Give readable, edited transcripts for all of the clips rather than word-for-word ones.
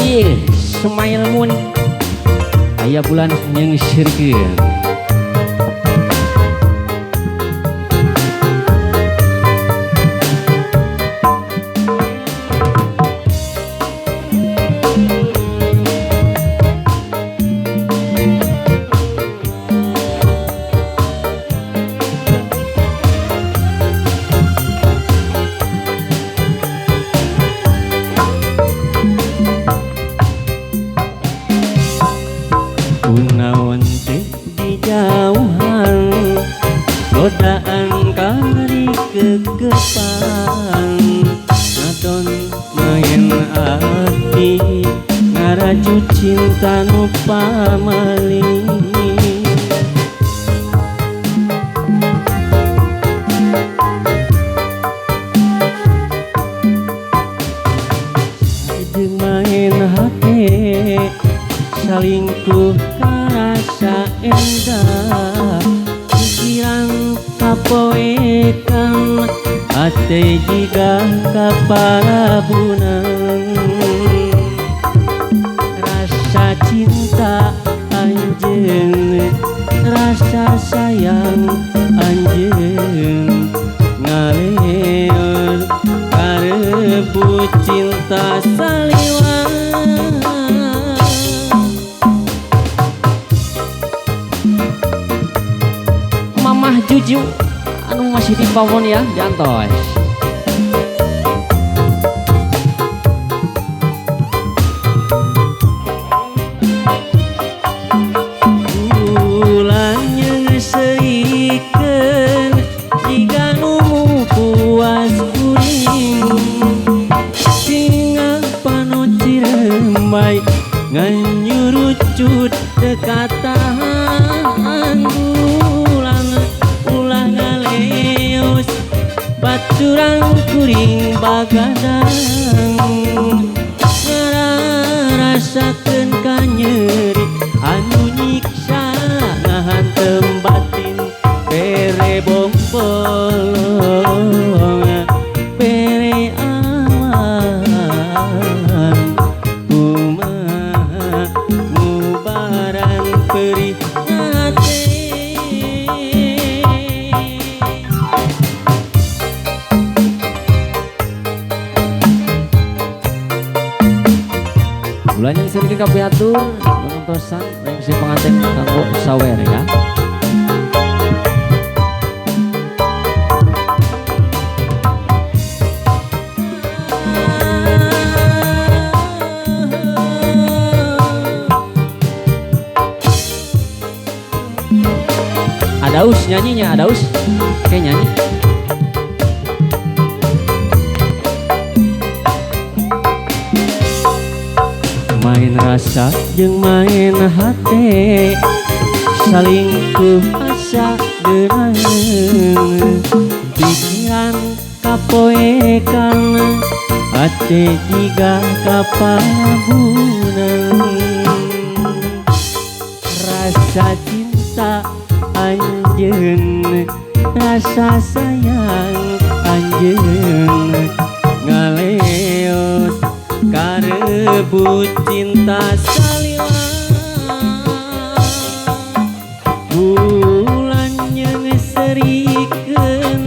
Ih, Smile Moon aya bulan nyengsirkeun. Kunaon teh di jauhan godaan kari kekepan ngaton main hati ngaraju cinta nu pamali. Jeung main hati salingkuh karasa endah pikiran kapoekan hate jiga kaparabunan rasa cinta anjeun rasa sayang anjeun ngaleur karebut cinta saliwang. Mamah Juju anu masih di pawon ya diantos. Bulan nyeuseuikeun jiga nu puas kuring tinggal panon ciremai ngan nyurucut teu katahan bulan ulah ngaleos baturan kuring bagadang ngararasakeun kanyeri anu nyiksa ngahantem batin bere bongbolong bere awan kumaha ngubaran perih hate. Bulan yang sering kapiatur menontosan rengse pengantin kanggo sawer ya. Ada us nyanyinya, ada us kayak nyanyi. Main rasa jeung main hate salingkuh asa geunaheun pikiran kapoekan hate jiga kaparabunan rasa cinta anjeun rasa sayang anjeun ngaleot karebut cinta saliwang bulan nyeungserikeun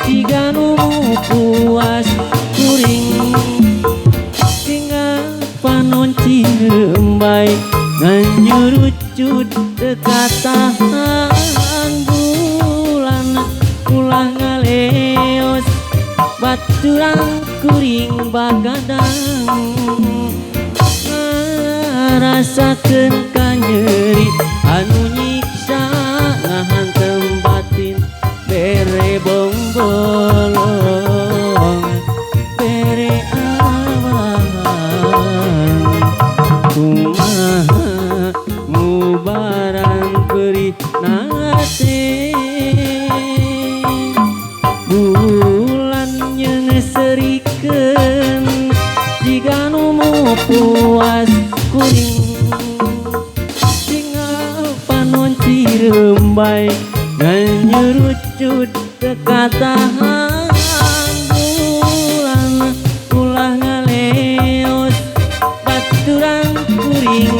jiga nu puas kuring tinggal panon cirembai ngan nyurucut teu katahan bulan ulah ngaleos baturan kuring bagadang ngarasakeun kanyeri anu nyiksa ngahantem batin bere bongbolong bere awan kumaha ngubaran perih nate bulan nyeungserikeun jiga nu puas kuring tinggal panon cirembai ngan nyurucut teu katahan bulan ulah ngaleos baturan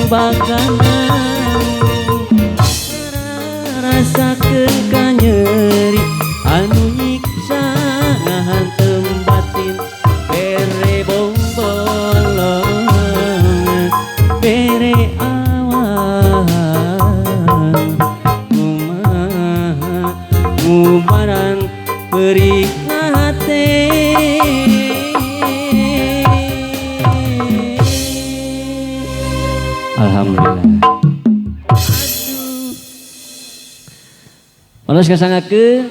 bakal rasakeun kanyeri anu nyiksa ngahantem batin bere bongbolong bere awan kumaha ngubaran perih hate. Alhamdulillah. Panos kasangakeun.